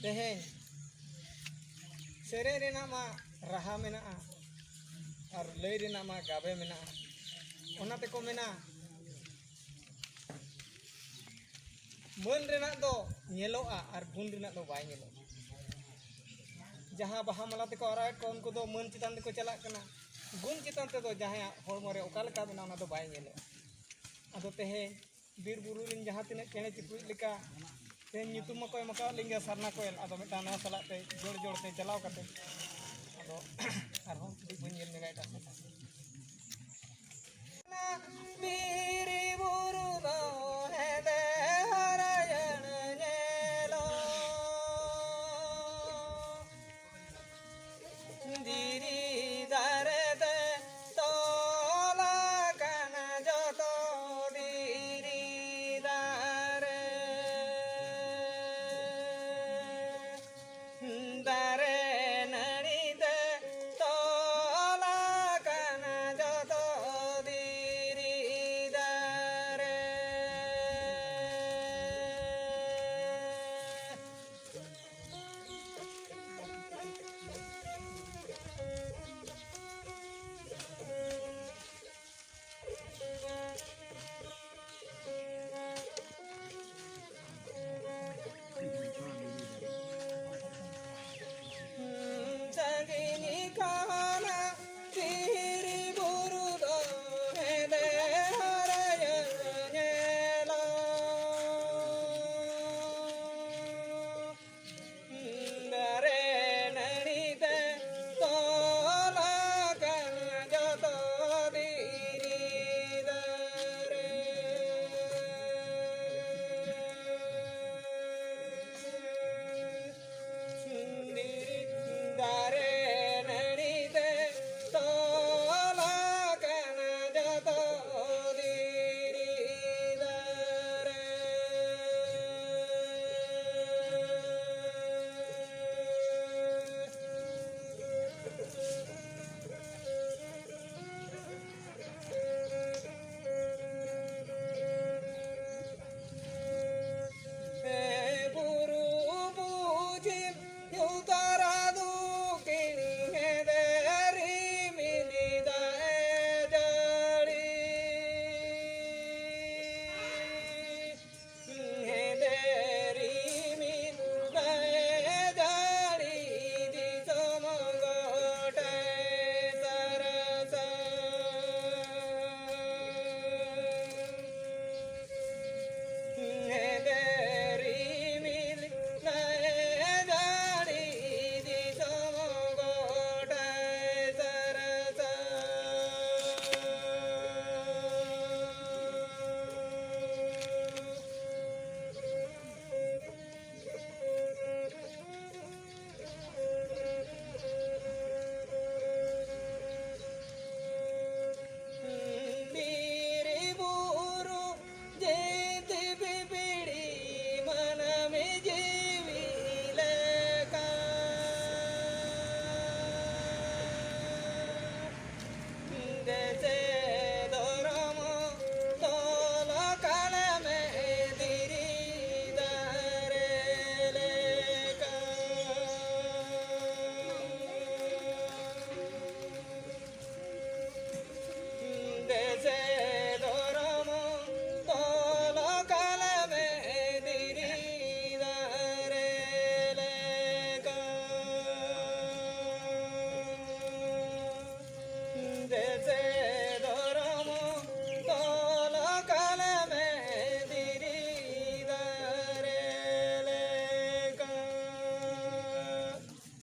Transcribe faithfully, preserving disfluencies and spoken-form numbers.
ᱛᱮᱦᱮᱧ ᱥᱮᱨᱮᱧ ᱨᱮᱱᱟᱜ ᱢᱟ ᱨᱟᱦᱟ ᱢᱮᱱᱟᱜᱼᱟ ᱟᱨ ᱞᱟᱹᱭ ᱨᱮᱱᱟᱜ ᱢᱟ ᱜᱟᱵᱮ ᱢᱮᱱᱟᱜᱼᱟ᱾ ᱚᱱᱟ ᱛᱮᱠᱚ ᱢᱮᱱᱟ, ᱢᱟᱹᱱ ᱨᱮᱱᱟᱜ ᱫᱚ ᱧᱮᱞᱚᱜᱼᱟ ᱟᱨ ᱜᱩᱱ ᱨᱮᱱᱟᱜ ᱫᱚ ᱵᱟᱭ ᱧᱮᱞᱚᱜᱼᱟ᱾ ᱡᱟᱦᱟᱸ ᱵᱟᱦᱟ ᱢᱟᱞᱟ ᱛᱮᱠᱚ ᱟᱨᱟᱣᱮᱫ ᱠᱚᱣᱟ, ᱩᱱᱠᱩ ᱫᱚ ᱢᱟᱹᱱ ᱪᱮᱛᱟᱱ ᱛᱮᱠᱚ ᱪᱟᱞᱟᱜ ᱠᱟᱱᱟ᱾ ᱜᱩᱱ ᱪᱮᱛᱟᱱ ᱛᱮᱫᱚ ᱡᱟᱦᱟᱸᱭᱟᱜ ᱦᱚᱲᱢᱚ ᱨᱮ ᱚᱠᱟ ᱞᱮᱠᱟ ᱢᱮᱱᱟᱜᱼᱟ, ᱚᱱᱟ ᱫᱚ ᱵᱟᱭ ᱧᱮᱞᱚᱜᱼᱟ᱾ ᱟᱫᱚ ᱛᱮᱦᱮᱧ ᱵᱤᱨ ᱵᱩᱨᱩ ᱨᱮᱱ ᱡᱟᱦᱟᱸ ᱛᱤᱱᱟᱹᱜ ᱪᱮᱬᱮ ᱪᱤᱯᱨᱩᱫ ᱞᱮᱠᱟ ᱛᱮᱦᱮᱧ ᱧᱩᱛᱩᱢ ᱢᱟᱠᱚ ᱮᱢ ᱟᱠᱟᱫ ᱞᱤᱧ ᱜᱮᱭᱟ ᱥᱟᱨᱱᱟ ᱠᱚᱭᱮᱞ, ᱟᱫᱚ ᱢᱤᱫᱴᱟᱝ ᱱᱚᱣᱟ ᱥᱟᱞᱟᱜ ᱛᱮ ᱡᱳᱲ ᱡᱳᱲ ᱛᱮ ᱪᱟᱞᱟᱣ ᱠᱟᱛᱮ ᱟᱫᱚ ᱟᱨᱦᱚᱸ ᱠᱟᱹᱴᱤᱡ ᱵᱟᱹᱧ ᱧᱮᱞ ᱧᱚᱜᱟ ᱮᱴᱟᱜ ᱥᱮᱫ᱾